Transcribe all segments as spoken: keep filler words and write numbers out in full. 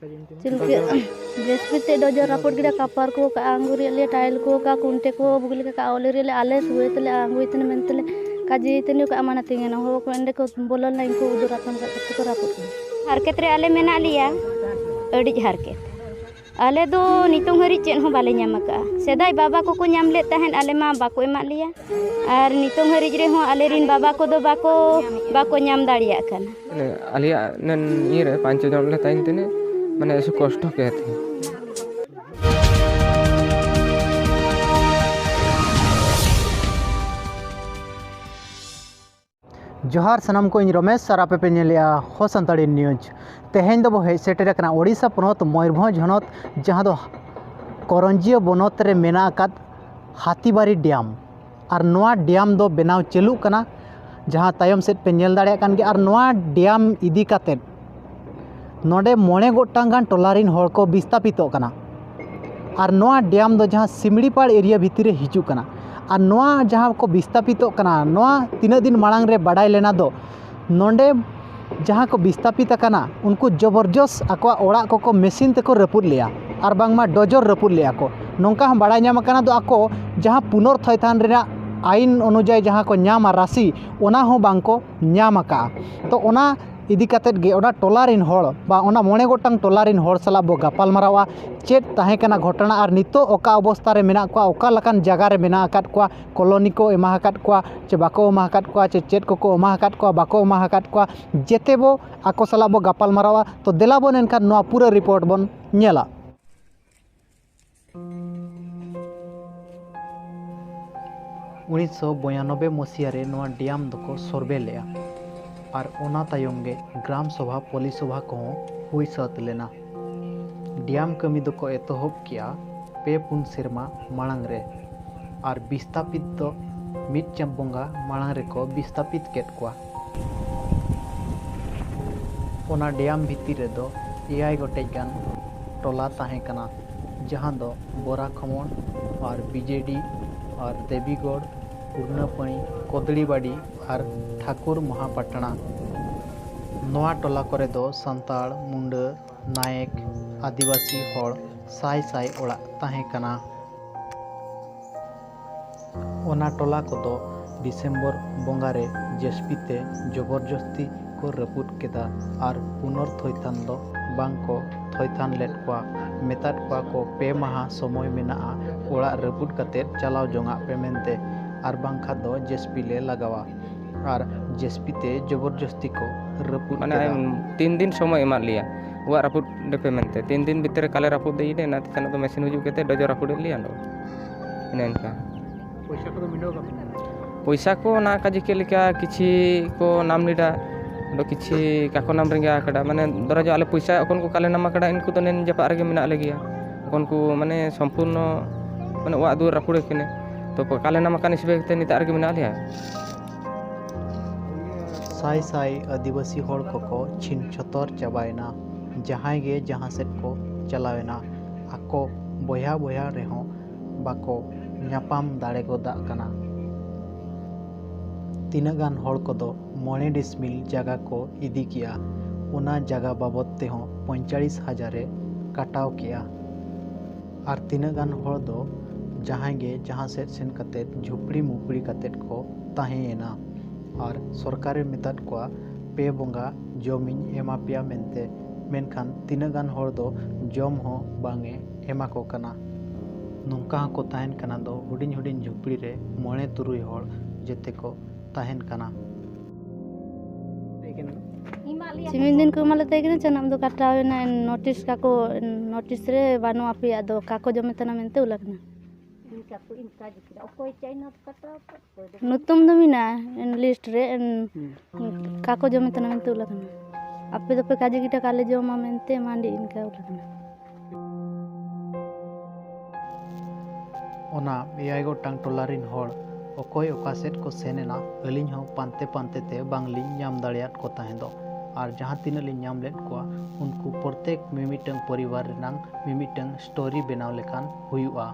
ᱪᱮᱫ ᱞᱮᱠᱟ ᱵᱮᱥ ᱵᱮᱥ ᱛᱮ ᱰᱚᱡᱚᱨ ᱨᱟᱹᱯᱩᱫ ᱜᱤᱰᱟ, ᱠᱟᱯᱟᱨ ᱠᱚ ᱠᱟᱜᱼᱟ, ᱟᱝᱜᱩᱨ ᱨᱮᱭᱟᱜ ᱞᱮ ᱴᱟᱭᱤᱞ ᱠᱚ ᱠᱟᱜᱼᱟ, ᱠᱩᱱᱴᱮ ᱠᱚ ᱵᱩᱜᱤ ᱞᱮᱠᱟ ᱠᱟᱜᱼᱟ, ᱚᱞᱮ ᱨᱮᱭᱟᱜ ᱞᱮ ᱟᱞᱮ ᱥᱩᱭ ᱛᱮᱞᱮ ᱟᱝᱜᱩᱭ ᱛᱮᱱ ᱢᱮᱱ ᱛᱮᱞᱮ ᱠᱟᱡᱮ ᱛᱮᱱ ᱠᱟᱜᱼᱟ, ᱢᱟᱱᱟ ᱛᱮᱸᱜᱮ ᱱᱟ ᱦᱚᱲ ᱠᱚ ᱮᱸᱰᱮ ᱠᱚ ᱵᱚᱞᱚ ᱞᱮᱱᱟ, ᱤᱱᱠᱩ ᱩᱫᱩ ᱨᱟᱛᱚᱱ ᱠᱟᱜ ᱠᱟᱛᱮ ᱠᱚ ᱨᱟᱹᱯᱩᱫ ᱠᱮᱫᱟ᱾ ᱦᱟᱨᱠᱮᱛ ᱨᱮ ᱟᱞᱮ ᱢᱮᱱᱟᱜ ᱞᱮᱭᱟ, ᱟᱹᱰᱤ ᱦᱟᱨᱠᱮᱛ᱾ ᱟᱞᱮ ᱫᱚ ᱱᱤᱛᱚᱝ ᱦᱟᱹᱨᱤᱡ ᱪᱮᱫ ᱦᱚᱸ ᱵᱟᱞᱮ ᱧᱟᱢ ᱟᱠᱟᱜᱼᱟ᱾ ᱥᱮᱫᱟᱭ ᱵᱟᱵᱟ ᱠᱚᱠᱚ ᱧᱟᱢ ᱞᱮᱫ ᱛᱟᱦᱮᱸᱫ, ᱟᱞᱮ ᱢᱟ ᱵᱟᱠᱚ ᱮᱢᱟᱜ ᱞᱮᱭᱟ, ᱟᱨ ᱱᱤᱛᱚᱝ ᱦᱟᱹᱨᱤᱡ ᱨᱮᱦᱚᱸ ᱟᱞᱮᱨᱤᱱ ᱵᱟᱵᱟ ᱠᱚᱫᱚ ᱵᱟᱠᱚ, ᱵᱟᱠᱚ ᱧᱟᱢ ᱫᱟᱲᱮᱭᱟᱜ ᱠᱟᱱᱟ᱾ ᱢᱟᱱᱮ ᱟᱞᱮᱭᱟᱜ ᱱᱮᱱ ᱤᱭᱟᱹ ᱨᱮ ᱯᱟᱸᱪ ᱪᱷᱚ ᱡᱚᱱ ᱞᱮ ᱛᱟᱦᱮᱱ ᱛᱮ ᱢᱟᱱᱮ ᱮᱥᱮ ᱠᱚᱥᱴᱚ ᱜᱮ ᱛᱟᱦᱮᱸ᱾ ᱡᱚᱦᱟᱨ ᱥᱟᱱᱟᱢ ᱠᱚ, ᱤᱧ ᱨᱚᱢᱮᱥ ᱟᱨ ᱟᱯᱮ ᱯᱮ ᱧᱮᱞᱮᱜᱼᱟ ᱦᱚ ᱥᱟᱱᱛᱟᱲᱤ ᱱᱤᱭᱩᱡᱽ᱾ ᱛᱮᱦᱮᱧ ᱫᱚᱵᱚ ᱦᱮᱡ ᱥᱮᱴᱮᱨ ᱟᱠᱟᱱᱟ ᱳᱰᱤᱥᱟ ᱯᱚᱱᱚᱛ ᱢᱚᱭᱩᱨᱵᱷᱚᱸᱡᱽ ᱦᱚᱱᱚᱛ, ᱡᱟᱦᱟᱸ ᱫᱚ ᱠᱚᱨᱚᱧᱡᱤᱭᱟᱹ ᱵᱚᱱᱚᱛ ᱨᱮ ᱢᱮᱱᱟᱜ ᱟᱠᱟᱫ ᱦᱟᱛᱤᱵᱟᱨᱤ ᱰᱮᱢ᱾ ᱟᱨ ᱱᱚᱣᱟ ᱰᱮᱢ ᱫᱚ ᱵᱮᱱᱟᱣ ᱪᱟᱹᱞᱩᱜ ᱠᱟᱱᱟ, ᱡᱟᱦᱟᱸ ᱛᱟᱭᱚᱢ ᱥᱮᱫ ᱯᱮ ᱧᱮᱞ ᱫᱟᱲᱮᱭᱟᱜ ᱠᱟᱱ ᱜᱮᱭᱟ᱾ ᱟᱨ ᱱᱚᱣᱟ ᱰᱮᱢ ᱤᱫᱤ ᱠᱟᱛᱮᱫ ᱱᱚᱰᱮ ᱢᱚᱬᱮ ᱜᱚᱴᱟᱝ ᱜᱟᱱ ᱴᱚᱞᱟ ᱨᱮᱱ ᱦᱚᱲ ᱠᱚ ᱵᱤᱥᱛᱟᱯᱤᱛᱚᱜ ᱠᱟᱱᱟ᱾ ᱟᱨ ᱱᱚᱣᱟ ᱰᱮᱢ ᱫᱚ ᱡᱟᱦᱟᱸ ᱥᱤᱢᱲᱤᱯᱟᱲ ᱮᱨᱤᱭᱟ ᱵᱷᱤᱛᱤᱨ ᱨᱮ ᱦᱤᱡᱩᱜ ᱠᱟᱱᱟ᱾ ᱟᱨ ᱱᱚᱣᱟ ᱡᱟᱦᱟᱸ ᱠᱚ ᱵᱤᱥᱛᱟᱯᱤᱛᱚᱜ ᱠᱟᱱᱟ, ᱱᱚᱣᱟ ᱛᱤᱱᱟᱹᱜ ᱫᱤᱱ ᱢᱟᱲᱟᱝ ᱨᱮ ᱵᱟᱰᱟᱭ ᱞᱮᱱᱟ ᱫᱚ, ᱱᱚᱰᱮ ᱡᱟᱦᱟᱸ ᱠᱚ ᱵᱤᱥᱛᱟᱯᱤᱛ ᱟᱠᱟᱱᱟ, ᱩᱱᱠᱩ ᱡᱚᱵᱚᱨᱡᱚᱥ ᱟᱠᱚᱣᱟᱜ ᱚᱲᱟᱜ ᱠᱚᱠᱚ ᱢᱮᱥᱤᱱ ᱛᱮᱠᱚ ᱨᱟᱹᱯᱩᱫ ᱞᱮᱜᱼᱟ, ᱟᱨ ᱵᱟᱝᱢᱟ ᱰᱚᱡᱚᱨ ᱨᱟᱹᱯᱩᱫ ᱞᱮᱜᱼᱟ ᱠᱚ᱾ ᱱᱚᱝᱠᱟ ᱦᱚᱸ ᱵᱟᱲᱟᱭ ᱧᱟᱢ ᱟᱠᱟᱱᱟ ᱫᱚ, ᱟᱠᱚ ᱡᱟᱦᱟᱸ ᱯᱩᱱᱚᱨᱛᱷᱚᱭᱛᱷᱟᱱ ᱨᱮᱱᱟᱜ ᱟᱭᱤᱱ ᱚᱱᱩᱡᱟᱭᱤ ᱡᱟᱦᱟᱸ ᱠᱚ ᱧᱟᱢᱟ ᱨᱟᱥᱤ, ᱚᱱᱟ ᱦᱚᱸ ᱵᱟᱝ ᱠᱚ ᱧᱟᱢ ᱟᱠᱟᱜᱼᱟ᱾ ᱛᱚ, ᱚᱱᱟ ᱤᱫᱤ ᱠᱟᱛᱮᱫ ᱜᱮ ᱚᱱᱟ ᱴᱚᱞᱟ ᱨᱮᱱ ᱦᱚᱲ ᱵᱟ ᱚᱱᱟ ᱢᱚᱬᱮ ᱜᱚᱴᱟᱝ ᱴᱚᱞᱟ ᱨᱮᱱ ᱦᱚᱲ ᱥᱟᱞᱟᱜ ᱵᱚ ᱜᱟᱯᱟᱞ ᱢᱟᱨᱟᱣᱟ, ᱪᱮᱫ ᱛᱟᱦᱮᱸ ᱠᱟᱱᱟ ᱜᱷᱚᱴᱚᱱᱟ ᱟᱨ ᱱᱤᱛᱚᱜ ᱚᱠᱟ ᱚᱵᱚᱥᱛᱟ ᱨᱮ ᱢᱮᱱᱟᱜ ᱠᱚᱣᱟ, ᱚᱠᱟ ᱞᱮᱠᱟᱱ ᱡᱟᱭᱜᱟ ᱨᱮ ᱢᱮᱱᱟᱜ ᱟᱠᱟᱫ ᱠᱚᱣᱟ, ᱠᱚᱞᱚᱱᱤ ᱠᱚ ᱮᱢᱟ ᱟᱠᱟᱫ ᱠᱚᱣᱟ ᱪᱮ ᱵᱟᱠᱚ ᱮᱢᱟ ᱟᱠᱟᱫ ᱠᱚᱣᱟ, ᱪᱮ ᱪᱮᱫ ᱠᱚᱠᱚ ᱮᱢᱟ ᱟᱠᱟᱫ ᱠᱚᱣᱟ, ᱵᱟᱠᱚ ᱮᱢᱟ ᱟᱠᱟᱫ ᱠᱚᱣᱟ, ᱡᱮᱛᱮ ᱵᱚ ᱟᱠᱚ ᱥᱟᱞᱟᱜ ᱵᱚ ᱜᱟᱯᱟᱞ ᱢᱟᱨᱟᱣᱟ᱾ ᱛᱚ, ᱫᱮᱞᱟ ᱵᱚᱱ ᱮᱱᱠᱷᱟᱱ ᱱᱚᱣᱟ ᱯᱩᱨᱟᱹ ᱨᱤᱯᱳᱨᱴ ᱵᱚᱱ ᱧᱮᱞᱟ᱾ ᱩᱱᱤᱥᱥᱚ ᱵᱚᱭᱟᱱᱚᱵᱵᱳᱭ ᱢᱚᱥᱤᱦᱟ ᱨᱮ ᱱᱚᱣᱟ ᱰᱮᱢ ᱫᱚᱠᱚ ᱥᱚᱨᱵᱷᱮ ᱞᱮᱫᱼᱟ ᱟᱨ ᱚᱱᱟ ᱛᱟᱭᱚᱢ ᱜᱮ ᱜᱨᱟᱢ ᱥᱚᱵᱷᱟ, ᱯᱚᱞᱤ ᱥᱚᱵᱷᱟ ᱠᱚᱦᱚᱸ ᱦᱩᱭ ᱥᱟᱹᱛ ᱞᱮᱱᱟ᱾ ᱰᱮᱢ ᱠᱟᱹᱢᱤ ᱫᱚᱠᱚ ᱮᱛᱚᱦᱚᱵ ᱠᱮᱜᱼᱟ ᱯᱮ ᱯᱩᱱ ᱥᱮᱨᱢᱟ ᱢᱟᱲᱟᱝ ᱨᱮ ᱟᱨ ᱵᱤᱥᱛᱟᱯᱤᱛ ᱫᱚ ᱢᱤᱫ ᱪᱟᱸᱫ ᱵᱚᱸᱜᱟ ᱢᱟᱲᱟᱝ ᱨᱮᱠᱚ ᱵᱤᱥᱛᱟᱯᱤᱛ ᱠᱮᱫ ᱠᱚᱣᱟ᱾ ᱚᱱᱟ ᱰᱮᱢ ᱵᱷᱤᱛᱤᱨ ᱨᱮᱫᱚ ᱮᱭᱟᱭ ᱜᱚᱴᱮᱡ ᱜᱟᱱ ᱴᱚᱞᱟ ᱛᱟᱦᱮᱸ ᱠᱟᱱᱟ, ᱡᱟᱦᱟᱸ ᱫᱚ ᱵᱚᱨᱟᱠᱷᱚᱢᱚᱲ ᱟᱨ ᱵᱤᱡᱮᱰᱤ ᱟᱨ ᱫᱮᱵᱤᱜᱚᱲ, ᱩᱨᱱᱟᱯᱟᱹᱲᱤ, ᱠᱚᱫᱲᱤᱵᱟᱲᱤ ᱟᱨ ᱴᱷᱟᱠᱩᱨ ᱢᱚᱦᱟᱯᱟᱴᱱᱟ᱾ ᱱᱚᱣᱟ ᱴᱚᱞᱟ ᱠᱚᱨᱮ ᱫᱚ ᱥᱟᱱᱛᱟᱲ, ᱢᱩᱱᱰᱟᱹ, ᱱᱟᱭᱮᱠ, ᱟᱹᱫᱤᱵᱟᱹᱥᱤ ᱦᱚᱲ ᱥᱟᱭ ᱥᱟᱭ ᱚᱲᱟᱜ ᱛᱟᱦᱮᱸ ᱠᱟᱱᱟ᱾ ᱚᱱᱟ ᱴᱚᱞᱟ ᱠᱚᱫᱚ ᱰᱤᱥᱮᱢᱵᱚᱨ ᱵᱚᱸᱜᱟ ᱨᱮ ᱡᱮᱥᱯᱤ ᱛᱮ ᱡᱚᱵᱚᱨᱡᱚᱥᱛᱤ ᱠᱚ ᱨᱟᱹᱯᱩᱫ ᱠᱮᱫᱟ ᱟᱨ ᱯᱩᱱᱚᱨ ᱛᱷᱚᱭᱛᱷᱟᱱ ᱫᱚ ᱵᱟᱝ ᱠᱚ ᱛᱷᱚᱭᱛᱷᱟᱱ ᱞᱮᱫ ᱠᱚᱣᱟ᱾ ᱢᱮᱛᱟᱫ ᱠᱚᱣᱟ ᱠᱚ, "ᱯᱮ ᱢᱟᱦᱟ ᱥᱚᱢᱚᱭ ᱢᱮᱱᱟᱜᱼᱟ, ᱚᱲᱟᱜ ᱨᱟᱹᱯᱩᱫ ᱠᱟᱛᱮᱫ ᱪᱟᱞᱟᱣ ᱡᱚᱝᱟᱜ ᱯᱮ ᱢᱮᱱᱛᱮ, ᱟᱨ ᱵᱟᱝᱠᱷᱟᱱ ᱫᱚ ᱡᱮᱥᱯᱤ ᱞᱮ ᱞᱟᱜᱟᱣᱟ᱾" ᱟᱨ ᱡᱮᱥᱯᱤ ᱛᱮ ᱡᱚᱵᱚᱨᱡᱚᱥᱛᱤ ᱠᱚ ᱨᱟᱹᱯᱩᱫ ᱢᱟᱱᱮ ᱠᱮᱫᱟ᱾ ᱛᱤᱱ ᱫᱤᱱ ᱥᱚᱢᱚᱭ ᱮᱢᱟᱫ ᱞᱮᱭᱟ, ᱚᱲᱟᱜ ᱨᱟᱹᱯᱩᱫ ᱯᱮ ᱢᱮᱱᱛᱮ᱾ ᱛᱤᱱ ᱫᱤᱱ ᱵᱷᱤᱛᱤᱨ ᱨᱮ ᱠᱟᱞᱮ ᱨᱟᱹᱯᱩᱫ ᱤᱫᱤᱭᱮᱫᱟ, ᱤᱱᱟᱹ ᱛᱟᱭᱱᱚᱢ ᱫᱚ ᱢᱮᱥᱤᱱ ᱦᱤᱡᱩᱜ ᱠᱟᱛᱮ ᱰᱚᱡᱚ ᱨᱟᱹᱯᱩᱫ ᱮᱫ ᱞᱮᱭᱟ ᱚᱸᱰᱮ᱾ ᱤᱱᱟᱹ ᱤᱱᱠᱟ᱾ ᱯᱚᱭᱥᱟ ᱠᱚᱫᱚ ᱢᱤᱞᱟᱹᱣ ᱠᱟᱯᱮ ᱠᱟᱱᱟ? ᱯᱚᱭᱥᱟ ᱠᱚ ᱚᱱᱟ ᱠᱟ ᱡᱤᱠᱟᱹ ᱞᱮᱠᱟ ᱠᱤᱪᱷᱤ ᱠᱚ ᱱᱟᱢ ᱞᱮᱫᱟ, ᱟᱫᱚ ᱠᱤᱪᱷᱤ ᱠᱟᱠᱚ ᱱᱟᱢ ᱨᱮᱸᱜᱮ ᱟᱠᱟᱫᱟ᱾ ᱢᱟᱱᱮ ᱫᱷᱚᱨᱚ ᱡᱚ ᱟᱞᱮ ᱯᱚᱭᱥᱟ ᱚᱠᱚᱱ ᱠᱚ ᱠᱟᱞᱮ ᱱᱟᱢ ᱟᱠᱟᱫᱟ, ᱤᱱᱠᱩ ᱫᱚ ᱱᱮᱱ ᱡᱟᱯᱟᱜ ᱨᱮᱜᱮ ᱢᱮᱱᱟᱜ ᱞᱮᱜᱮᱭᱟ᱾ ᱚᱠᱚᱱ ᱠᱚ ᱢᱟᱱᱮ ᱥᱚᱢᱯᱩᱨᱱᱚ ᱢᱟᱱᱮ ᱚᱲᱟᱜ ᱫᱩᱣᱟᱹᱨ ᱨᱟᱹᱯᱩᱫ ᱟᱠᱟᱱᱟ᱾ ᱛᱚ ᱠᱟᱞᱮ ᱱᱟᱢ ᱟᱠᱟᱱ ᱦᱤᱥᱟᱹᱵ ᱛᱮ ᱱᱤᱛᱟᱜ ᱨᱮᱜᱮ ᱢᱮᱱᱟᱜ ᱞᱮᱭᱟ᱾ ᱥᱟᱭ ᱥᱟᱭ ᱟᱹᱫᱤᱵᱟᱹᱥᱤ ᱦᱚᱲ ᱠᱚᱠᱚ ᱪᱷᱤᱝ ᱪᱷᱚᱛᱚᱨ ᱪᱟᱵᱟᱭᱮᱱᱟ᱾ ᱡᱟᱦᱟᱸᱭ ᱜᱮ ᱡᱟᱦᱟᱸ ᱥᱮᱫ ᱠᱚ ᱪᱟᱞᱟᱣᱮᱱᱟ, ᱟᱠᱚ ᱵᱚᱭᱦᱟ ᱵᱚᱭᱦᱟ ᱨᱮᱦᱚᱸ ᱵᱟᱠᱚ ᱧᱟᱯᱟᱢ ᱫᱟᱲᱮ ᱜᱚᱫᱟᱜ ᱠᱟᱱᱟ᱾ ᱛᱤᱱᱟᱹᱜ ᱜᱟᱱ ᱦᱚᱲ ᱠᱚᱫᱚ ᱢᱚᱬᱮ ᱰᱤᱥᱢᱤᱞ ᱡᱟᱭᱜᱟ ᱠᱚ ᱤᱫᱤ ᱠᱮᱜᱼᱟ, ᱚᱱᱟ ᱡᱟᱭᱜᱟ ᱵᱟᱵᱚᱫ ᱛᱮᱦᱚᱸ ᱯᱚᱸᱭᱛᱟᱞᱤᱥ ᱦᱟᱡᱟᱨ ᱮ ᱠᱟᱴᱟᱣ ᱠᱮᱜᱼᱟ᱾ ᱟᱨ ᱛᱤᱱᱟᱹᱜ ᱜᱟᱱ ᱦᱚᱲ ᱫᱚ ᱡᱟᱦᱟᱸᱭ ᱜᱮ ᱡᱟᱦᱟᱸ ᱥᱮᱫ ᱥᱮᱱ ᱠᱟᱛᱮᱫ ᱡᱷᱩᱯᱲᱤ ᱢᱩᱯᱲᱤ ᱠᱟᱛᱮᱫ ᱠᱚ ᱛᱟᱦᱮᱸᱭᱮᱱᱟ᱾ ᱟᱨ ᱥᱚᱨᱠᱟᱨᱮ ᱢᱮᱛᱟᱫ ᱠᱚᱣᱟ, "ᱯᱮ ᱵᱚᱸᱜᱟ ᱡᱚᱢᱤᱧ ᱮᱢᱟ ᱯᱮᱭᱟ" ᱢᱮᱱᱛᱮ, ᱢᱮᱱᱠᱷᱟᱱ ᱛᱤᱱᱟᱹᱜ ᱜᱟᱱ ᱦᱚᱲ ᱫᱚ ᱡᱚᱢ ᱦᱚᱸ ᱵᱟᱝ ᱮ ᱮᱢᱟ ᱠᱚ ᱠᱟᱱᱟ᱾ ᱱᱚᱝᱠᱟ ᱦᱚᱸᱠᱚ ᱛᱟᱦᱮᱱ ᱠᱟᱱᱟ ᱫᱚ ᱦᱩᱰᱤᱧ ᱦᱩᱰᱤᱧ ᱡᱷᱩᱯᱲᱤ ᱨᱮ ᱢᱚᱬᱮ ᱛᱩᱨᱩᱭ ᱦᱚᱲ ᱡᱮᱛᱮ ᱠᱚ ᱛᱟᱦᱮᱱ ᱠᱟᱱᱟ᱾ ᱥᱤᱢᱤᱱ ᱫᱤᱱ ᱠᱚ ᱮᱢᱟᱞᱮ ᱛᱟᱦᱮᱸ ᱠᱟᱱᱟ, ᱪᱟᱱᱟᱢ ᱫᱚ ᱠᱟᱴᱟᱣ ᱮᱱᱟ, ᱱᱳᱴᱤᱥ ᱠᱟᱠᱚ, ᱱᱳᱴᱤᱥ ᱨᱮ ᱵᱟᱹᱱᱩᱜ ᱟᱯᱮᱭᱟᱜ ᱫᱚ, ᱠᱟᱠᱚ ᱡᱚᱢᱮ ᱛᱟᱦᱮᱱᱟ ᱢᱮᱱᱛᱮ ᱚᱞ ᱟᱠᱟᱱᱟ᱾ ᱤᱱᱠᱟ ᱠᱚ ᱤᱱᱠᱟ ᱜᱮ ᱠᱮᱫᱟ᱾ ᱚᱠᱚᱭ ᱪᱟᱭᱱᱟ ᱠᱟᱴᱟᱣ ᱠᱟᱜ? ᱚᱠᱚᱭ ᱫᱚ ᱧᱩᱛᱩᱢ ᱫᱚ ᱢᱮᱱᱟᱜᱼᱟ ᱞᱤᱥᱴ ᱨᱮ, ᱮᱱ-, ᱦᱩᱸ᱾ ᱠᱟᱠᱚ ᱡᱚᱢᱮ ᱛᱟᱦᱮᱱᱟ ᱢᱮᱱᱛᱮ ᱚᱞ ᱟᱠᱟᱱᱟ᱾ ᱟᱯᱮ ᱫᱚᱯᱮ ᱠᱟᱡᱮ ᱜᱤᱴᱟ ᱠᱟᱞᱮ ᱡᱚᱢᱟ ᱢᱮᱱᱛᱮ ᱢᱟᱹᱰᱤ ᱤᱱᱠᱟ ᱚᱞ ᱟᱠᱟᱱᱟ᱾ ᱚᱱᱟ ᱮᱭᱟᱭ ᱜᱚᱴᱟᱝ ᱴᱚᱞᱟ ᱨᱤᱱ ᱦᱚᱲ ᱚᱠᱚᱭ ᱚᱠᱟ ᱥᱮᱫ ᱠᱚ ᱥᱮᱱ ᱮᱱᱟ, ᱟᱹᱞᱤᱧ ᱦᱚᱸ ᱯᱟᱱᱛᱮ ᱯᱟᱱᱛᱮ ᱛᱮ ᱵᱟᱝᱞᱤᱧ ᱧᱟᱢ ᱫᱟᱲᱮᱭᱟᱫ ᱠᱚ ᱛᱟᱦᱮᱸᱫᱚᱜ᱾ ᱟᱨ ᱡᱟᱦᱟᱸ ᱛᱤᱱᱟᱹᱜ ᱞᱤᱧ ᱧᱟᱢ ᱞᱮᱫ ᱠᱚᱣᱟ, ᱩᱱᱠᱩ ᱯᱨᱚᱛᱮᱠ ᱢᱤᱢᱤᱫᱴᱟᱝ ᱯᱚᱨᱤᱵᱟᱨ ᱨᱮᱱᱟᱝ ᱢᱤᱢᱤᱫᱴᱟᱝ ᱥᱴᱳᱨᱤ ᱵᱮᱱᱟᱣ ᱞᱮᱠᱷᱟᱱ ᱦᱩᱭᱩᱜᱼᱟ᱾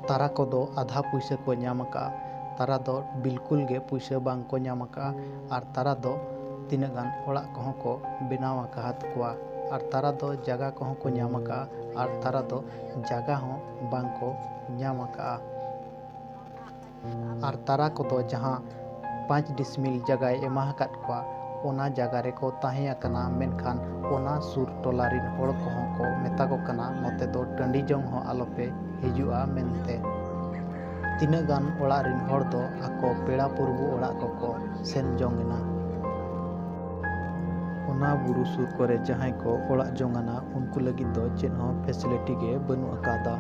ᱛᱟᱨᱟ ᱠᱚᱫᱚ ᱟᱫᱷᱟ ᱯᱩᱭᱥᱟᱹ ᱠᱚ ᱧᱟᱢ ᱟᱠᱟᱫᱼᱟ, ᱛᱟᱨᱟ ᱫᱚ ᱵᱤᱞᱠᱩᱞ ᱜᱮ ᱯᱩᱭᱥᱟᱹ ᱵᱟᱝ ᱠᱚ ᱧᱟᱢ ᱟᱠᱟᱫᱼᱟ, ᱟᱨ ᱛᱟᱨᱟ ᱫᱚ ᱛᱤᱱᱟᱹᱜ ᱜᱟᱱ ᱚᱲᱟᱜ ᱠᱚᱦᱚᱸ ᱠᱚ ᱵᱮᱱᱟᱣ ᱟᱠᱟᱫ ᱠᱚᱣᱟ᱾ ᱟᱨ ᱛᱟᱨᱟ ᱫᱚ ᱡᱟᱭᱜᱟ ᱠᱚᱦᱚᱸ ᱠᱚ ᱧᱟᱢ ᱟᱠᱟᱫᱼᱟ, ᱟᱨ ᱛᱟᱨᱟ ᱫᱚ ᱡᱟᱭᱜᱟ ᱦᱚᱸ ᱵᱟᱝ ᱠᱚ ᱧᱟᱢ ᱟᱠᱟᱫᱼᱟ᱾ ᱟᱨ ᱛᱟᱨᱟ ᱠᱚᱫᱚ ᱡᱟᱦᱟᱸ ᱯᱟᱸᱪ ᱰᱤᱥᱢᱤᱞ ᱡᱟᱭᱜᱟᱭ ᱮᱢᱟ ᱟᱠᱟᱫ ᱠᱚᱣᱟ, ᱚᱱᱟ ᱡᱟᱭᱜᱟ ᱨᱮᱠᱚ ᱛᱟᱦᱮᱸ ᱟᱠᱟᱱᱟ᱾ ᱢᱮᱱᱠᱷᱟᱱ ᱚᱱᱟ ᱥᱩᱨ ᱴᱚᱞᱟ ᱨᱤᱱ ᱦᱚᱲ ᱠᱚᱦᱚᱸ ᱠᱚ ᱢᱮᱛᱟ ᱠᱚ ᱠᱟᱱᱟ, "ᱱᱚᱛᱮ ᱫᱚ ᱴᱟᱺᱰᱤ ᱡᱚᱝ ᱦᱚᱸ ᱟᱞᱚᱯᱮ ᱦᱤᱡᱩᱜᱼᱟ" ᱢᱮᱱᱛᱮ᱾ ᱛᱤᱱᱟᱹᱜ ᱜᱟᱱ ᱚᱲᱟᱜ ᱨᱤᱱ ᱦᱚᱲ ᱫᱚ ᱟᱠᱚ ᱯᱮᱲᱟ ᱯᱩᱨᱵᱩ ᱚᱲᱟᱜ ᱠᱚᱠᱚ ᱥᱮᱱ ᱡᱚᱝ ᱮᱱᱟ᱾ ᱚᱱᱟ ᱵᱩᱨᱩ ᱥᱩᱨ ᱠᱚᱨᱮ ᱡᱟᱦᱟᱸᱭ ᱠᱚ ᱚᱲᱟᱜ ᱡᱚᱝ ᱟᱱᱟ, ᱩᱱᱠᱩ ᱞᱟᱹᱜᱤᱫ ᱫᱚ ᱪᱮᱫ ᱦᱚᱸ ᱯᱷᱮᱥᱤᱞᱤᱴᱤ ᱜᱮ ᱵᱟᱹᱱᱩᱜ ᱟᱠᱟᱫᱟ᱾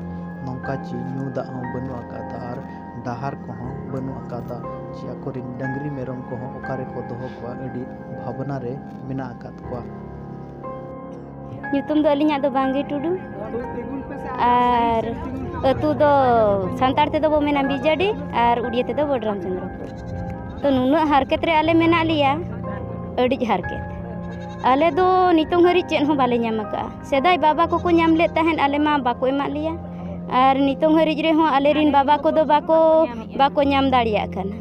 ᱱᱚᱝᱠᱟ ᱪᱮ ᱧᱩ ᱫᱟᱜ ᱦᱚᱸ ᱵᱟᱹᱱᱩᱜ ᱟᱠᱟᱫᱟ, ᱟᱨ ᱰᱟᱦᱟᱨ ᱠᱚᱦᱚᱸ ᱵᱟᱹᱱᱩᱜ ᱟᱠᱟᱫᱟ᱾ ᱪᱮ ᱟᱠᱚᱨᱮᱱ ᱰᱟᱹᱝᱨᱤ ᱢᱮᱨᱚᱢ ᱠᱚᱦᱚᱸ ᱚᱠᱟ ᱨᱮᱠᱚ ᱫᱚᱦᱚ ᱠᱚᱣᱟ, ᱟᱹᱰᱤ ᱵᱷᱟᱵᱽᱱᱟ ᱨᱮ ᱢᱮᱱᱟᱜ ᱟᱠᱟᱫ ᱠᱚᱣᱟ᱾ ᱧᱩᱛᱩᱢ ᱫᱚ ᱟᱹᱞᱤᱧᱟᱜ ᱫᱚ ᱵᱟᱝᱜᱮ ᱴᱩᱰᱩ, ᱟᱨ ᱟᱹᱛᱩ ᱫᱚ ᱥᱟᱱᱛᱟᱲ ᱛᱮᱫᱚ ᱵᱚ ᱢᱮᱱᱟ ᱵᱤᱡᱟᱰᱤ, ᱟᱨ ᱩᱲᱤᱭᱟᱹ ᱛᱮᱫᱚ ᱵᱚᱰᱨᱟᱢ ᱪᱚᱸᱫᱽᱨᱚᱯᱩᱨ᱾ ᱛᱚ, ᱱᱩᱱᱟᱹᱜ ᱦᱟᱨᱠᱮᱛ ᱨᱮ ᱟᱞᱮ ᱢᱮᱱᱟᱜ ᱞᱮᱭᱟ, ᱟᱹᱰᱤ ᱦᱟᱨᱠᱮᱛ᱾ ᱟᱞᱮ ᱫᱚ ᱱᱤᱛᱚᱝ ᱦᱟᱹᱨᱤᱡ ᱪᱮᱫ ᱦᱚᱸ ᱵᱟᱞᱮ ᱧᱟᱢ ᱟᱠᱟᱫᱼᱟ᱾ ᱥᱮᱫᱟᱭ ᱵᱟᱵᱟ ᱠᱚᱠᱚ ᱧᱟᱢ ᱞᱮᱫ ᱛᱟᱦᱮᱸᱫ, ᱟᱞᱮ ᱢᱟ ᱵᱟᱠᱚ ᱮᱢᱟᱫ ᱞᱮᱭᱟ᱾ ᱟᱨ ᱱᱤᱛᱚᱝ ᱦᱟᱹᱨᱤᱡ ᱨᱮᱦᱚᱸ ᱟᱞᱮᱨᱤᱱ ᱵᱟᱵᱟ ᱠᱚᱫᱚ ᱵᱟᱠᱚ, ᱵᱟᱠᱚ ᱧᱟᱢ ᱫᱟᱲᱮᱭᱟᱜ ᱠᱟᱱᱟ᱾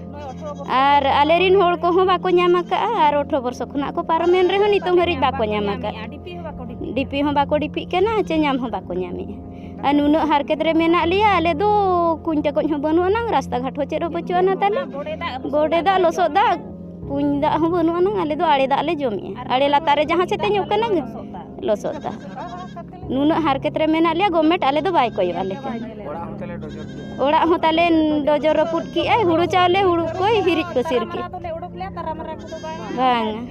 ᱟᱨ ᱟᱞᱮᱨᱤᱱ ᱦᱚᱲ ᱠᱚᱦᱚᱸ ᱵᱟᱠᱚ ᱧᱟᱢ ᱟᱠᱟᱫᱼᱟ, ᱟᱨ ᱟᱴᱷᱨᱚ ᱵᱚᱨᱥᱚ ᱠᱷᱚᱱᱟᱜ ᱠᱚ ᱯᱟᱨᱚᱢᱮᱱ ᱨᱮᱦᱚᱸ ᱱᱤᱛᱚᱝ ᱦᱟᱹᱨᱤᱡ ᱵᱟᱠᱚ ᱧᱟᱢ ᱟᱠᱟᱫᱼᱟ᱾ ᱰᱤᱯᱤ ᱦᱚᱸ ᱵᱟᱠᱚ ᱰᱤᱯᱤᱜ ᱠᱟᱱᱟ, ᱪᱮ ᱧᱟᱢ ᱦᱚᱸ ᱵᱟᱠᱚ ᱧᱟᱢᱮᱜᱼᱟ᱾ ᱟᱨ ᱱᱩᱱᱟᱹᱜ ᱦᱟᱨᱠᱮᱛ ᱨᱮ ᱢᱮᱱᱟᱜ ᱞᱮᱭᱟ, ᱟᱞᱮ ᱫᱚ ᱠᱩᱧ ᱴᱮᱠᱚᱡ ᱦᱚᱸ ᱵᱟᱹᱱᱩᱜ ᱟᱱᱟᱝ, ᱨᱟᱥᱛᱟ ᱜᱷᱟᱴ ᱦᱚᱸ ᱪᱮᱫ ᱦᱚᱸ ᱵᱟᱹᱪᱩᱜ ᱟᱱᱟ ᱛᱟᱞᱮ᱾ ᱵᱚᱰᱮ ᱫᱟᱜ, ᱞᱚᱥᱚᱫ ᱫᱟᱜ, ᱠᱩᱧ ᱫᱟᱜ ᱦᱚᱸ ᱵᱟᱹᱱᱩᱜ ᱟᱱᱟᱝ, ᱟᱞᱮ ᱫᱚ ᱟᱲᱮ ᱫᱟᱜ ᱞᱮ ᱡᱚᱢᱮᱜᱼᱟ᱾ ᱟᱨ ᱟᱲᱮ ᱞᱟᱛᱟᱨ ᱨᱮ ᱡᱟᱦᱟᱸ ᱥᱮᱛᱮᱧᱚᱜ ᱠᱟᱱᱟ, ᱞᱚᱥᱚᱫ ᱫᱟᱜ᱾ ᱱᱩᱱᱟᱹᱜ ᱦᱟᱨᱠᱮᱛ ᱨᱮ ᱢᱮᱱᱟᱜ ᱞᱮᱭᱟ, ᱜᱚᱵᱷᱢᱮᱱᱴ ᱟᱞᱮ ᱫᱚ ᱵᱟᱭ ᱠᱚᱭᱚᱜ ᱟᱞᱮ ᱠᱟᱱᱟ᱾ ᱚᱲᱟᱜ ᱦᱚᱸ ᱛᱟᱞᱮ ᱰᱚᱡᱚᱨ ᱜᱮᱭᱟ᱾ ᱚᱲᱟᱜ ᱦᱚᱸ ᱛᱟᱞᱮ ᱰᱚᱡᱚᱨ ᱨᱟᱹᱯᱩᱫ ᱠᱮᱜᱼᱟᱭ, ᱦᱩᱲᱩ ᱪᱟᱣᱞᱮ, ᱦᱩᱲᱩ ᱠᱚᱭ ᱦᱤᱨᱤᱡ ᱯᱟᱹᱥᱤᱨ ᱠᱮᱜᱼᱟ᱾ ᱵᱟᱝᱟ᱾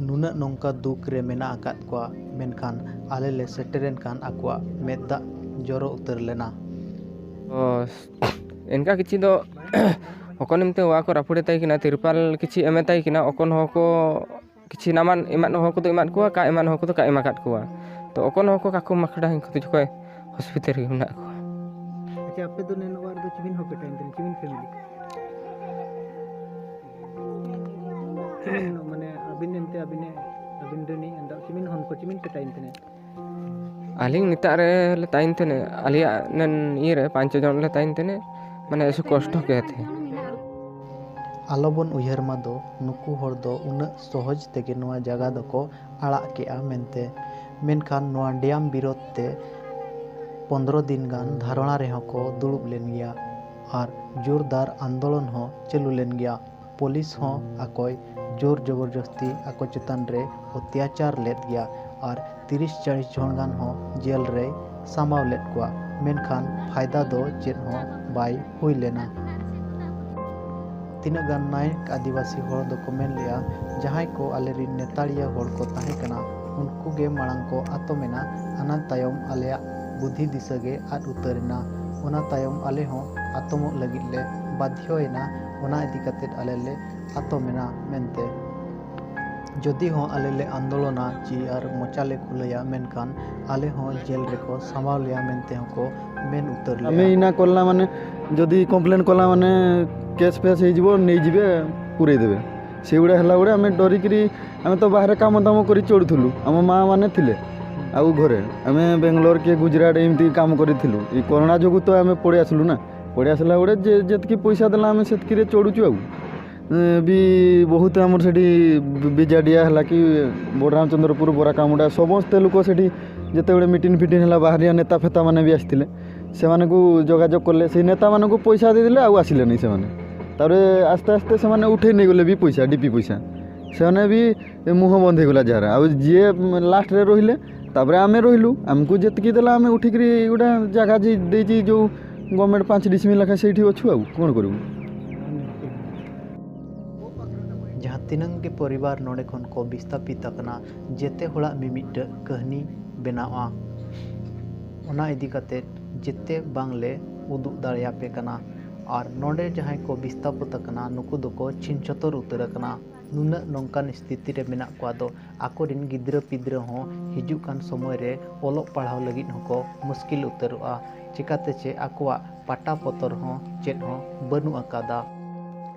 ᱱᱩᱱᱟᱹᱜ ᱱᱚᱝᱠᱟ ᱫᱩᱠ ᱨᱮ ᱢᱮᱱᱟᱜ ᱟᱠᱟᱫ ᱠᱚᱣᱟ, ᱢᱮᱱᱠᱷᱟᱱ ᱟᱞᱮ ᱞᱮ ᱥᱮᱴᱮᱨᱮᱱ ᱠᱷᱟᱱ ᱟᱠᱚᱣᱟᱜ ᱢᱮᱫ ᱫᱟᱜ ᱡᱚᱨᱚ ᱩᱛᱟᱹᱨ ᱞᱮᱱᱟ᱾ ᱛᱚ, ᱤᱱᱠᱟ ᱠᱤᱪᱷᱩ ᱫᱚ ᱦᱚᱠᱚᱱ ᱮᱢᱛᱮ ᱚᱲᱟᱜ ᱠᱚ ᱨᱟᱹᱯᱩᱫ ᱮ ᱛᱟᱭ ᱠᱟᱱᱟ, ᱛᱤᱨᱯᱟᱞ ᱠᱤᱪᱷᱩ ᱮᱢᱮ ᱛᱟᱭ ᱠᱟᱱᱟ, ᱚᱠᱚᱱ ᱦᱚᱸ ᱠᱚ ᱠᱤᱪᱷᱩ ᱱᱟᱢᱟᱱ ᱮᱢᱟᱱ ᱦᱚᱸ ᱠᱚᱫᱚ ᱮᱢᱟᱫ ᱠᱚᱣᱟ, ᱠᱟ ᱮᱢᱟᱱ ᱦᱚᱸ ᱠᱚᱫᱚ ᱠᱟ ᱮᱢ ᱟᱠᱟᱫ ᱠᱚᱣᱟ᱾ ᱛᱚ, ᱚᱠᱚᱱ ᱦᱚᱸ ᱠᱚ ᱠᱟᱠᱚ ᱢᱟᱠᱲᱟ ᱩᱱᱠᱩ ᱫᱚ ᱡᱚᱠᱷᱚᱡ ᱦᱚᱥᱯᱤᱴᱟᱞ ᱨᱮᱜᱮ ᱢᱮᱱᱟᱜ ᱠᱚᱣᱟ᱾ ᱟᱪᱪᱷᱟ, ᱟᱯᱮ ᱫᱚ ᱱᱮᱱ ᱚᱲᱟᱜ ᱨᱮᱫᱚ ᱪᱤᱢᱤᱱ ᱦᱚᱸ ᱯᱮ ᱛᱟᱦᱮᱱ ᱠᱟᱱᱟ, ᱪᱤᱢᱤᱱ ᱯᱷᱮᱢᱤᱞᱤ? ᱢᱟᱱᱮ ᱟᱹᱵᱤᱱ ᱮᱱᱛᱮ ᱟᱹᱵᱤᱱ, ᱟᱹᱵᱤᱱ ᱨᱮᱱᱤᱡ ᱮᱱᱫᱟ ᱪᱤᱢᱤᱱ ᱦᱚᱱ ᱠᱚ ᱪᱤᱢᱤᱱ ᱯᱮ ᱛᱟᱦᱮᱱ ᱛᱟᱦᱮᱱᱟ? ᱟᱹᱞᱤᱧ ᱱᱤᱛᱟᱜ ᱨᱮ ᱞᱮ ᱛᱟᱦᱮᱱ ᱛᱟᱦᱮᱱᱟ, ᱟᱞᱮᱭᱟᱜ ᱱᱮᱱ ᱤᱭᱟᱹ ᱨᱮ ᱯᱟᱸᱪ ᱪᱷᱚ ᱡᱚᱱ ᱞᱮ ᱛᱟᱦᱮᱱ ᱛᱟᱦᱮᱱᱟ, ᱢᱟᱱᱮ ᱥᱩ ᱠᱚᱥᱴᱚ ᱜᱮ ᱛᱟᱦᱮᱸ᱾ ᱟᱞᱚᱵᱚᱱ ᱩᱭᱦᱟᱹᱨ ᱢᱟ ᱫᱚ ᱱᱩᱠᱩ ᱦᱚᱲ ᱫᱚ ᱩᱱᱟᱹᱜ ᱥᱚᱦᱚᱡᱽ ᱛᱮᱜᱮ ᱱᱚᱣᱟ ᱡᱟᱭᱜᱟ ᱫᱚᱠᱚ ᱟᱲᱟᱜ ᱠᱮᱜᱼᱟ ᱢᱮᱱᱛᱮ᱾ ᱢᱮᱱᱠᱷᱟᱱ ᱱᱚᱣᱟ ᱰᱮᱢ ᱵᱤᱨᱳᱫᱷ ᱛᱮ ᱯᱚᱱᱫᱽᱨᱚ ᱫᱤᱱ ᱜᱟᱱ ᱫᱷᱟᱨᱚᱱᱟ ᱨᱮᱦᱚᱸ ᱠᱚ ᱫᱩᱲᱩᱵ ᱞᱮᱱ ᱜᱮᱭᱟ ᱟᱨ ᱡᱳᱨᱫᱟᱨ ᱟᱱᱫᱳᱞᱚᱱ ᱦᱚᱸ ᱪᱟᱹᱞᱩ ᱞᱮᱱ ᱜᱮᱭᱟ᱾ ᱯᱩᱞᱤᱥ ᱦᱚᱸ ᱟᱠᱚᱭ ᱡᱳᱨ ᱡᱚᱵᱚᱨᱡᱚᱥᱛᱤ ᱟᱠᱚ ᱪᱮᱛᱟᱱ ᱨᱮ ᱚᱛᱛᱟᱪᱟᱨ ᱞᱮᱫ ᱜᱮᱭᱟ ᱟᱨ ᱛᱤᱨᱤᱥ ᱪᱟᱹᱞᱤᱥ ᱡᱚᱱ ᱜᱟᱱ ᱦᱚᱸ ᱡᱮᱞ ᱨᱮᱭ ᱥᱟᱢᱵᱟᱣ ᱞᱮᱫ ᱠᱚᱣᱟ, ᱢᱮᱱᱠᱷᱟᱱ ᱯᱷᱟᱭᱫᱟ ᱫᱚ ᱪᱮᱫ ᱦᱚᱸ ᱵᱟᱭ ᱦᱩᱭ ᱞᱮᱱᱟ᱾ ᱛᱤᱱᱟᱹᱜ ᱜᱟᱱ ᱱᱟᱭᱚᱠ ᱟᱹᱫᱤᱵᱟᱹᱥᱤ ᱦᱚᱲ ᱫᱚᱠᱚ ᱢᱮᱱ ᱞᱮᱜᱼᱟ, ᱡᱟᱦᱟᱸᱭ ᱠᱚ ᱟᱞᱮᱨᱤᱱ ᱱᱮᱛᱟᱲᱤᱭᱟᱹ ᱦᱚᱲ ᱠᱚ ᱛᱟᱦᱮᱸ ᱠᱟᱱᱟ, ᱩᱱᱠᱩ ᱜᱮ ᱢᱟᱲᱟᱝ ᱠᱚ ᱟᱛᱚᱢ ᱮᱱᱟ, ᱚᱱᱟ ᱛᱟᱭᱚᱢ ᱟᱞᱮᱭᱟᱜ ᱵᱩᱫᱷᱤ ᱫᱤᱥᱟᱹ ᱜᱮ ᱟᱫ ᱩᱛᱟᱹᱨ ᱮᱱᱟ᱾ ᱚᱱᱟ ᱛᱟᱭᱚᱢ ᱟᱞᱮ ᱦᱚᱸ ᱟᱛᱚᱢᱚᱜ ᱞᱟᱹᱜᱤᱫ ᱞᱮ ᱵᱟᱫᱷᱭᱚ ᱮᱱᱟ᱾ ᱚᱱᱟ ᱤᱫᱤ ᱠᱟᱛᱮ ᱟᱞᱮ ᱞᱮ ᱟᱛᱚᱢ ᱮᱱᱟ ᱢᱮᱱᱛᱮ᱾ ᱡᱩᱫᱤ ᱦᱚᱸ ᱟᱞᱮ ᱞᱮ ᱟᱱᱫᱳᱞᱚᱱᱟ ᱪᱮ ᱟᱨ ᱢᱚᱪᱟ ᱞᱮ ᱠᱷᱩᱞᱟᱹᱭᱟ, ᱢᱮᱱᱠᱷᱟᱱ ᱟᱞᱮ ᱦᱚᱸ ᱡᱮᱞ ᱨᱮᱠᱚ ᱥᱟᱢᱵᱟᱣ ᱞᱮᱭᱟ ᱢᱮᱱᱛᱮ ᱦᱚᱸᱠᱚ ᱢᱮᱱ ᱩᱛᱟᱹᱨ ᱞᱮᱜᱼᱟ᱾ ଆମେ ଏଇନା କଲା ମାନେ, ଯଦି କମ୍ପ୍ଲେନ୍ କଲା ମାନେ କେସ୍ ଫେସ୍ ହେଇଯିବ, ନେଇଯିବେ, ପୁରେଇ ଦେବେ। ସେଗୁଡ଼ା ହେଲା ଗୁଡ଼ା ଆମେ ଡରିକିରି, ଆମେ ତ ବାହାରେ କାମ ଦାମ କରି ଚଳୁଥିଲୁ, ଆମ ମା ମାନେ ଥିଲେ ଆଉ ଘରେ। ଆମେ ବେଙ୍ଗଲୋର କି ଗୁଜୁରାଟ ଏମିତି କାମ କରିଥିଲୁ। ଏଇ କରୋନା ଯୋଗୁଁ ତ ଆମେ ପଳେଇ ଆସିଲୁ ନା। ପଳେଇ ଆସିଲା ଗୁଡ଼ା ଯେ ଯେତିକି ପଇସା ଦେଲା, ଆମେ ସେତିକିରେ ଚଳୁଛୁ ଆଉ। ଏ, ବି ବହୁତ ଆମର ସେଠି ବି-, ବିଜାଡ଼ିଆ ହେଲା କି ବଡ଼ରାମଚନ୍ଦ୍ରପୁର, ବରାକାମୁଡ଼ା, ସମସ୍ତେ ଲୋକ ସେଠି ଯେତେବେଳେ ମିଟିଂ ଫିଟିଂ ହେଲା, ବାହାରିଆ ନେତା ଫେତା ମାନେ ବି ଆସିଥିଲେ। ସେମାନଙ୍କୁ ଯୋଗାଯୋଗ କଲେ, ସେଇ ନେତାମାନଙ୍କୁ ପଇସା ଦେଇଦେଲେ, ଆଉ ଆସିଲେନି ସେମାନେ। ତାପରେ ଆସ୍ତେ ଆସ୍ତେ ସେମାନେ ଉଠେଇ ନେଇଗଲେ ବି ପଇସା, ଡିପି ପଇସା। ସେମାନେ ବି ଏ ମୁହଁ ବନ୍ଦ ହେଇଗଲା ଯାହାର। ଆଉ ଯିଏ ଲାଷ୍ଟରେ ରହିଲେ, ତାପରେ ଆମେ ରହିଲୁ। ଆମକୁ ଯେତିକି ଦେଲା, ଆମେ ଉଠିକିରି ଗୋଟେ ଜାଗା ଯେ ଦେଇଛି, ଯେଉଁ ଗଭର୍ଣ୍ଣମେଣ୍ଟ ପାଞ୍ଚ ଡିସିମିଲ୍ ଲେଖା, ସେଇଠି ଅଛୁ। ଆଉ କ'ଣ କରିବୁ? ᱡᱟᱦᱟᱸ ᱛᱤᱱᱟᱹᱝ ᱜᱮ ᱯᱚᱨᱤᱵᱟᱨ ᱱᱚᱰᱮ ᱠᱷᱚᱱ ᱠᱚ ᱵᱤᱥᱛᱟᱯᱤᱛ ᱟᱠᱟᱱᱟ, ᱡᱮᱛᱮ ᱦᱚᱲᱟᱜ ᱢᱤᱢᱤᱫᱴᱟᱹᱜ ᱠᱟᱹᱦᱱᱤ ᱵᱮᱱᱟᱣᱟ᱾ ᱚᱱᱟ ᱤᱫᱤ ᱠᱟᱛᱮ ᱡᱮᱛᱮ ᱵᱟᱝᱞᱮ ᱩᱫᱩᱜ ᱫᱟᱲᱮᱭᱟᱯᱮ ᱠᱟᱱᱟ᱾ ᱟᱨ ᱱᱚᱰᱮ ᱡᱟᱦᱟᱸᱭ ᱠᱚ ᱵᱤᱥᱛᱟᱯᱚᱛ ᱟᱠᱟᱱᱟ, ᱱᱩᱠᱩ ᱫᱚᱠᱚ ᱪᱷᱤᱝ ᱪᱷᱚᱛᱚᱨ ᱩᱛᱟᱹᱨ ᱟᱠᱟᱱᱟ᱾ ᱱᱩᱱᱟᱹᱜ ᱱᱚᱝᱠᱟᱱ ᱥᱛᱷᱤᱛᱤ ᱨᱮ ᱢᱮᱱᱟᱜ ᱠᱚᱣᱟ ᱫᱚ, ᱟᱠᱚᱨᱮᱱ ᱜᱤᱫᱽᱨᱟᱹ ᱯᱤᱫᱽᱨᱟᱹ ᱦᱚᱸ ᱦᱤᱡᱩᱜ ᱠᱟᱱ ᱥᱚᱢᱚᱭ ᱨᱮ ᱚᱞᱚᱜ ᱯᱟᱲᱦᱟᱣ ᱞᱟᱹᱜᱤᱫ ᱦᱚᱸᱠᱚ ᱢᱩᱥᱠᱤᱞ ᱩᱛᱟᱹᱨᱚᱜᱼᱟ᱾ ᱪᱮᱠᱟᱛᱮ ᱪᱮ ᱟᱠᱚᱣᱟᱜ ᱯᱟᱴᱟ ᱯᱚᱛᱚᱨ ᱦᱚᱸ ᱪᱮᱫ ᱦᱚᱸ ᱵᱟᱹᱱᱩᱜ ᱟᱠᱟᱫᱟ᱾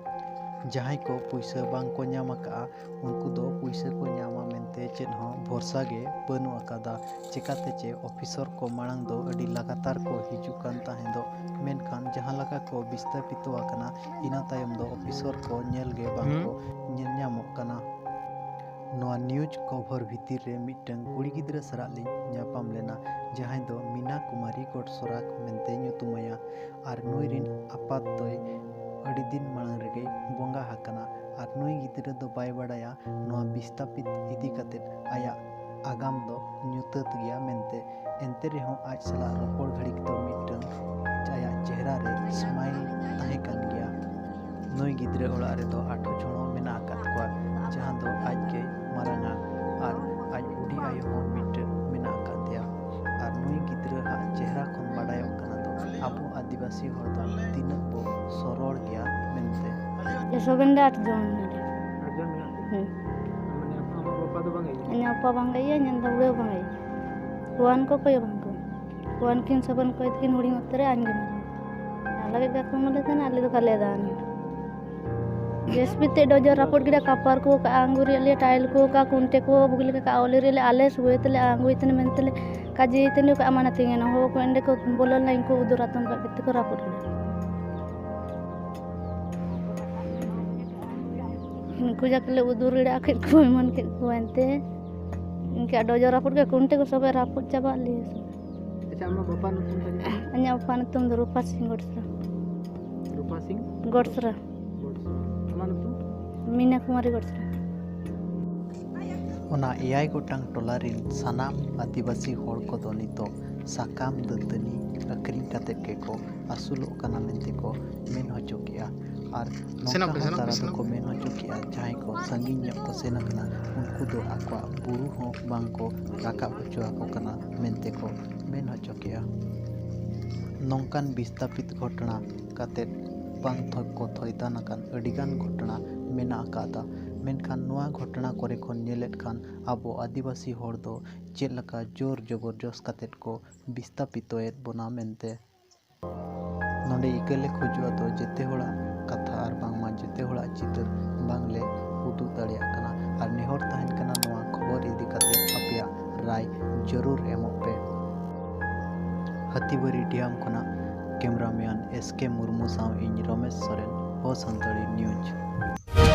ᱡᱟᱦᱟᱸᱭ ᱠᱚ ᱯᱩᱭᱥᱟᱹ ᱵᱟᱝ ᱠᱚ ᱧᱟᱢ ᱟᱠᱟᱫᱼᱟ, ᱩᱱᱠᱩ ᱫᱚ ᱯᱩᱭᱥᱟᱹ ᱠᱚ ᱧᱟᱢᱟ ᱢᱮᱱᱛᱮ ᱪᱮᱫ ᱦᱚᱸ ᱵᱷᱚᱨᱥᱟ ᱜᱮ ᱵᱟᱹᱱᱩᱜ ᱟᱠᱟᱫᱟ᱾ ᱪᱮᱠᱟᱛᱮ ᱪᱮ ᱚᱯᱷᱤᱥᱚᱨ ᱠᱚ ᱢᱟᱲᱟᱝ ᱫᱚ ᱟᱹᱰᱤ ᱞᱟᱜᱟᱛᱟᱨ ᱠᱚ ᱦᱤᱡᱩᱜ ᱠᱟᱱ ᱛᱟᱦᱮᱸ ᱫᱚ, ᱢᱮᱱᱠᱷᱟᱱ ᱡᱟᱦᱟᱸ ᱞᱮᱠᱟ ᱠᱚ ᱵᱤᱥᱛᱟᱯᱤᱛᱚ ᱟᱠᱟᱱᱟ, ᱤᱱᱟᱹ ᱛᱟᱭᱚᱢ ᱫᱚ ᱚᱯᱷᱤᱥᱚᱨ ᱠᱚ ᱧᱮᱞ ᱜᱮ ᱵᱟᱝ ᱠᱚ ᱧᱮᱞ ᱧᱟᱢᱚᱜ ᱠᱟᱱᱟ᱾ ᱱᱚᱣᱟ ᱱᱤᱭᱩᱡᱽ ᱠᱚᱵᱷᱚᱨ ᱵᱷᱤᱛᱤᱨ ᱨᱮ ᱢᱤᱫᱴᱟᱝ ᱠᱩᱲᱤ ᱜᱤᱫᱽᱨᱟᱹ ᱥᱟᱞᱟᱜ ᱞᱤᱧ ᱧᱟᱯᱟᱢ ᱞᱮᱱᱟ, ᱡᱟᱦᱟᱸᱭ ᱫᱚ ᱢᱤᱱᱟ ᱠᱩᱢᱟᱨᱤ ᱜᱚᱰᱥᱚᱨᱟᱠ ᱢᱮᱱᱛᱮ ᱧᱩᱛᱩᱢᱟᱭᱟ᱾ ᱟᱨ ᱱᱩᱭ ᱨᱤᱱ ᱟᱯᱟᱛ ᱫᱚᱭ ᱟᱹᱰᱤ ᱫᱤᱱ ᱢᱟᱲᱟᱝ ᱨᱮᱜᱮᱭ ᱵᱚᱸᱜᱟ ᱟᱠᱟᱱᱟ᱾ ᱟᱨ ᱱᱩᱭ ᱜᱤᱫᱽᱨᱟᱹ ᱫᱚ ᱵᱟᱭ ᱵᱟᱲᱟᱭᱟ ᱱᱚᱣᱟ ᱵᱤᱥᱛᱟᱯᱤᱛ ᱤᱫᱤ ᱠᱟᱛᱮ ᱟᱭᱟᱜ ᱟᱜᱟᱢ ᱫᱚ ᱧᱩᱛᱟᱹᱛ ᱜᱮᱭᱟ ᱢᱮᱱᱛᱮ᱾ ᱮᱱᱛᱮ ᱨᱮᱦᱚᱸ ᱟᱡ ᱥᱟᱞᱟᱜ ᱨᱚᱯᱚᱲ ᱜᱷᱟᱹᱲᱤᱡ ᱫᱚ ᱢᱤᱫᱴᱟᱝ ᱟᱭᱟᱜ ᱪᱮᱦᱨᱟ ᱨᱮ ᱥᱢᱟᱭᱤᱞ ᱛᱟᱦᱮᱸ ᱠᱟᱱ ᱜᱮᱭᱟ᱾ ᱱᱩᱭ ᱜᱤᱫᱽᱨᱟᱹ ᱚᱲᱟᱜ ᱨᱮᱫᱚ ᱟᱴᱷᱚ ᱡᱚᱱ ᱦᱚᱸ ᱢᱮᱱᱟᱜ ᱟᱠᱟᱫ ᱠᱚᱣᱟ, ᱡᱟᱦᱟᱸ ᱫᱚ ᱟᱡ ᱜᱮᱭ ᱢᱟᱨᱟᱝᱟ ᱟᱨ ᱟᱡ ᱵᱩᱰᱤ ᱟᱭᱳ ᱦᱚᱸ ᱢᱤᱫᱴᱟᱝ ᱢᱮᱱᱟᱜ ᱟᱠᱟᱫ ᱫᱮᱭᱟ᱾ ᱟᱨ ᱱᱩᱭ ᱜᱤᱫᱽᱨᱟᱹ ᱟᱜ ᱪᱮᱦᱨᱟ ᱠᱷᱚᱱ ᱵᱟᱰᱟᱭᱚᱜ ᱠᱟᱱᱟ ᱫᱚ ᱟᱵᱚ ᱟᱹᱫᱤᱵᱟᱹᱥᱤ ᱦᱚᱲ ᱫᱚ ᱛᱤᱱᱟᱹᱜ ᱵᱚ ᱥᱚᱨᱚᱲ ᱜᱮᱭᱟ ᱢᱮᱱᱛᱮ᱾ ᱡᱚᱥᱚᱵᱮᱱ ᱫᱚ ᱟᱴ ᱡᱚᱱ ᱢᱮᱱᱟᱜ ᱞᱮᱭᱟ᱾ ᱟᱴ ᱡᱚᱱ ᱢᱮᱱᱟᱜ ᱯᱮᱭᱟ? ᱦᱮᱸ᱾ ᱢᱟᱱᱮ ᱟᱢᱟᱜ ᱵᱟᱯᱟ ᱫᱚ ᱵᱟᱝ ᱦᱮᱡ? ᱤᱧᱟᱹᱜ ᱵᱟᱯᱟ ᱵᱟᱝ ᱦᱮᱡ, ᱤᱧᱟᱹᱜ ᱫᱟᱹᱣᱲᱟᱹ ᱵᱟᱝ ᱦᱮᱡ᱾ ᱯᱷᱳᱱ ᱠᱚ ᱠᱚᱭ ᱵᱟᱝ ᱠᱚ᱾ ᱯᱷᱳᱱ ᱠᱤᱱ ᱥᱚᱵᱚᱱ ᱠᱚᱭ ᱛᱤᱠᱤᱱ ᱦᱩᱰᱤᱧ ᱚᱠᱛᱚ ᱨᱮ ᱟᱹᱧ ᱜᱮ ᱢᱟᱨᱟᱝ᱾ ᱟᱞᱮ ᱜᱮ ᱠᱟᱠᱩ ᱢᱟᱞᱮ ᱛᱟᱦᱮᱱᱟ, ᱟᱞᱮ ᱫᱚ ᱠᱟᱞᱮ ᱫᱟᱱ᱾ ᱡᱮᱥᱯᱤ ᱛᱮ ᱰᱚᱡᱚᱨ ᱨᱟᱹᱯᱩᱫ ᱜᱤᱰᱟ, ᱠᱟᱯᱟᱨ ᱠᱚ ᱠᱟᱜᱼᱟ, ᱟᱝᱜᱩᱨ ᱨᱮᱭᱟᱜ ᱞᱮ ᱴᱟᱭᱤᱞ ᱠᱚ ᱠᱟ, ᱠᱩᱱᱴᱮ ᱠᱚ ᱵᱩᱜᱤ ᱞᱮᱠᱟ ᱠᱟ, ᱚᱞᱮ ᱨᱮ ᱞᱮ ᱟᱞᱮ ᱥᱩᱭ ᱛᱮᱞᱮ ᱟᱝᱜᱩᱭ ᱛᱮᱱ ᱢᱮᱱᱛᱮ ᱞᱮ ᱠᱟᱡᱮ ᱛᱮᱱ ᱠᱚ ᱟᱢᱟᱱᱟ ᱛᱤᱧᱟ ᱱᱚ ᱦᱚ ᱠᱚ ᱮᱱᱰᱮ ᱠᱚ ᱵᱚᱞᱚ ᱞᱮᱱᱟ ᱤᱧ ᱠᱚ ᱩᱫᱩᱨ ᱟᱛᱚᱢ ᱠᱟᱜ ᱠᱮᱛᱮ ᱠᱚ ᱨᱟᱹᱯᱩᱫ ᱠᱮᱫᱟ᱾ ᱩᱱᱠᱩ ᱡᱟᱠᱮ ᱞᱮ ᱩᱫᱩᱨ ᱨᱮᱲᱟ ᱠᱮᱫ ᱠᱚ ᱮᱢᱟᱱ ᱠᱮᱫ ᱠᱚ ᱮᱱᱛᱮ ᱤᱱᱠᱟ ᱰᱚᱡᱚ ᱨᱟᱹᱯᱩᱫ ᱠᱮᱫ ᱠᱩᱱᱴᱮ ᱠᱚ ᱥᱚᱵᱮ ᱨᱟᱹᱯᱩᱫ ᱪᱟᱵᱟᱜ ᱞᱮ᱾ ᱟᱪᱪᱷᱟ, ᱟᱢᱟᱜ ᱵᱟᱯᱟ ᱧᱩᱛᱩᱢ ᱛᱟᱭ? ᱤᱧᱟᱹᱜ ᱵᱟᱯᱟ ᱧᱩᱛᱩᱢ ᱫᱚ ᱨᱩᱯᱟ ᱥᱤᱝ ᱜᱚᱰᱥᱨᱟ᱾ ᱨᱩᱯᱟ ᱥᱤᱝ? ᱜᱚᱰᱥᱨᱟ᱾ ᱜᱚᱰᱥᱨᱟ᱾ ᱟᱢᱟᱜ ᱧᱩᱛᱩᱢ? ᱢᱤᱱᱟ ᱠᱩᱢᱟᱨᱤ ᱜᱚᱰᱥᱨᱟ᱾ ᱚᱱᱟ ᱮᱭᱟᱭ ᱜᱚᱴᱟᱝ ᱴᱚᱞᱟ ᱨᱤᱱ ᱥᱟᱱᱟᱢ ᱟᱹᱫᱤᱵᱟᱹᱥᱤ ᱦᱚᱲ ᱠᱚᱫᱚ ᱱᱤᱛᱚᱜ ᱥᱟᱠᱟᱢ ᱫᱟᱹᱛᱟᱹᱱᱤ ᱟᱹᱠᱷᱨᱤᱧ ᱠᱟᱛᱮᱫ ᱜᱮᱠᱚ ᱟᱹᱥᱩᱞᱚᱜ ᱠᱟᱱᱟ ᱢᱮᱱᱛᱮ ᱠᱚ ᱢᱮᱱ ᱦᱚᱪᱚ ᱠᱮᱜᱼᱟ᱾ ᱟᱨ ᱱᱚᱝᱠᱟ ᱦᱚᱸ ᱛᱟᱨᱟ ᱫᱚᱠᱚ ᱢᱮᱱ ᱦᱚᱪᱚ ᱠᱮᱜᱼᱟ, ᱡᱟᱦᱟᱸᱭ ᱠᱚ ᱥᱟᱺᱜᱤᱧ ᱧᱚᱜ ᱠᱚ ᱥᱮᱱ ᱟᱠᱟᱱᱟ, ᱩᱱᱠᱩ ᱫᱚ ᱟᱠᱚᱣᱟᱜ ᱵᱩᱨᱩ ᱦᱚᱸ ᱵᱟᱝ ᱠᱚ ᱨᱟᱠᱟᱵ ᱦᱚᱪᱚ ᱟᱠᱚ ᱠᱟᱱᱟ ᱢᱮᱱᱛᱮ ᱠᱚ ᱢᱮᱱ ᱦᱚᱪᱚ ᱠᱮᱜᱼᱟ᱾ ᱱᱚᱝᱠᱟᱱ ᱵᱤᱥᱛᱟᱯᱤᱛ ᱜᱷᱚᱴᱚᱱᱟ ᱠᱟᱛᱮᱫ ᱵᱟᱝ ᱛᱷᱚ-, ᱠᱚ ᱛᱷᱚᱭᱫᱟᱱ ᱟᱠᱟᱱ ᱟᱹᱰᱤᱜᱟᱱ ᱜᱷᱚᱴᱚᱱᱟ ᱢᱮᱱᱟᱜ ᱟᱠᱟᱫᱟ᱾ ᱢᱮᱱᱠᱷᱟᱱ ᱱᱚᱣᱟ ᱜᱷᱚᱴᱚᱱᱟ ᱠᱚᱨᱮ ᱠᱷᱚᱱ ᱧᱮᱞᱮᱫ ᱠᱷᱟᱱ ᱟᱵᱚ ᱟᱹᱫᱤᱵᱟᱹᱥᱤ ᱦᱚᱲ ᱫᱚ ᱪᱮᱫ ᱞᱮᱠᱟ ᱡᱳᱨ ᱡᱚᱵᱚᱨᱡᱚᱥ ᱠᱟᱛᱮᱫ ᱠᱚ ᱵᱤᱥᱛᱟᱯᱤᱛᱚᱭᱮᱫ ᱵᱚᱱᱟ ᱢᱮᱱᱛᱮ᱾ ᱱᱚᱰᱮ ᱤᱠᱟᱹ ᱞᱮ ᱠᱷᱚᱡᱚᱜᱼᱟ ᱫᱚ ᱡᱮᱛᱮ ᱦᱚᱲᱟᱜ ᱠᱟᱛᱷᱟ ᱟᱨ ᱵᱟᱝᱢᱟ ᱡᱮᱛᱮ ᱦᱚᱲᱟᱜ ᱪᱤᱛᱟᱹᱨ ᱵᱟᱝᱞᱮ ᱩᱫᱩᱜ ᱫᱟᱲᱮᱭᱟᱜ ᱠᱟᱱᱟ᱾ ᱟᱨ ᱱᱮᱦᱚᱨ ᱛᱟᱦᱮᱱ ᱠᱟᱱᱟ ᱱᱚᱣᱟ ᱠᱷᱚᱵᱚᱨ ᱤᱫᱤ ᱠᱟᱛᱮ ᱟᱯᱮᱭᱟᱜ ᱨᱟᱭ ᱡᱟᱹᱨᱩᱲ ᱮᱢᱚᱜ ᱯᱮ᱾ ᱦᱟᱹᱛᱤᱵᱟᱹᱨᱤ ᱰᱮᱢ ᱠᱷᱚᱱᱟᱜ cameraman S K ᱢᱩᱨᱢᱩ ᱥᱟᱶ ᱤᱧ ᱨᱚᱢᱮᱥ ᱥᱚᱨᱮᱱ, ᱦᱚ ᱥᱟᱱᱛᱟᱲᱤ news᱾